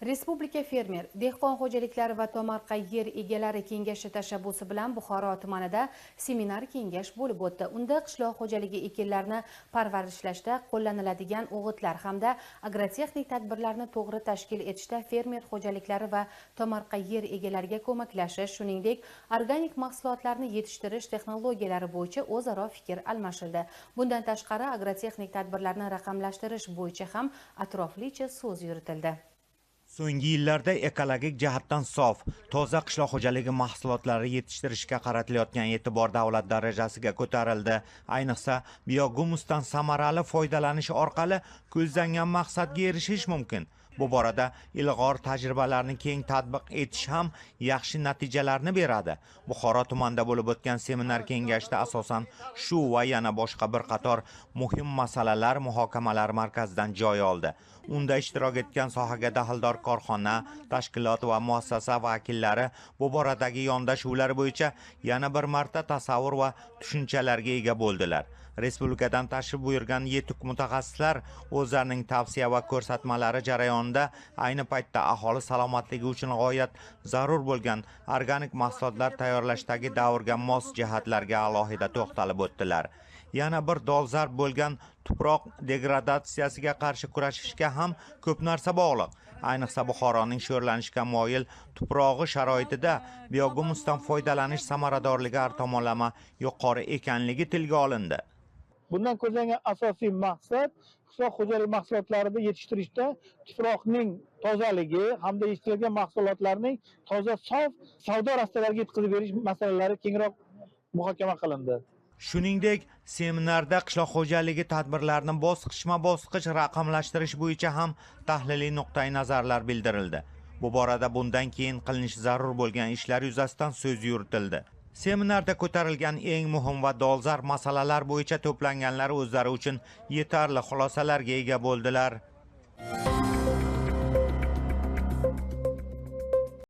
Respublika fermer, dehqon xo'jaliklari va tomorqa yer egalari kengashi tashabbusi bilan Buxoro tumanida seminar kengash bo'lib o'tdi. Unda qishloq xo'jaligi ekinlarini parvarishlashda qo'llaniladigan o'g'itlar hamda agrotexnik tadbirlarni to'g'ri tashkil etishda fermer xo'jaliklari va tomorqa yer egalariga ko'maklashish, shuningdek, organik mahsulotlarni yetishtirish texnologiyalari bo'yicha o'zaro fikr almashildi. Bundan tashqari agrotexnik tadbirlarni raqamlashtirish bo'yicha ham atroflicha so'z yuritildi. So'nggi yillarda ekologik jihatdan sof, toza qishloq xo'jaligi mahsulotlari yetishtirishga qaratilayotgan e'tibor davlat darajasiga ko'tarildi. Ayniqsa, biogumusdan samarali foydalanish orqali ko'zlangan maqsadga erishish mumkin. Bu borada ilg'or tajribalarni keng tatbiq etish ham yaxshi natijalarni beradi. Buxoro tumanida bo'lib o'tgan seminar kengashda asosan shu va yana boshqa bir qator muhim masalalar muhokamalar markazidan joy oldi. Unda ishtirok etgan sohaga daxldor korxona, tashkilot va muassasa vakillari bu boradagi yondashuvlar bo'yicha yana bir marta tasavvur va tushunchalarga ega bo'ldilar. Respublikadan tashrif buyurgan yetuk mutaxassislar o'zlarining tavsiya va ko'rsatmalari jarayonida ayni paytda aholi salomatligi uchun g'oyat zarur bo'lgan organik mahsulotlar tayyorlashdagi davrga mos jihatlarga alohida to'xtalib o'tdilar. Yana bir dolzarb bo'lgan tuproq degradatsiyasiga qarshi kurashishga ham ko'p narsa bog'liq. Ayniqsa Buxoroning sho'rlanishga moyil tuprog'i sharoitida biogumusdan foydalanish samaradorligi har tomonlama yuqori ekanligi tilga olindi. Bundan ko'zlangan asosiy maqsad qishloq xo'jalik mahsulotlarini yetishtirishda tuproqning tozaligi hamda yetishtirilgan mahsulotlarning toza, sof savdo rastalariga yetkazib berish masalalari kengroq muhokama qilindi. Shuningdek, seminarda qishloq xo'jaligi tadbirlarini bosqichma-bosqich raqamlashtirish bo'yicha ham tahliliy nuqtai nazarlar bildirildi. Bu borada bundan keyin qilinishi zarur bo'lgan ishlar yuzasidan so'z yuritildi. Seminarda ko'tarilgan eng muhim va dolzarb masalalar bo'yicha to'planganlar o'zlari uchun yetarli xulosalarga ega bo'ldilar.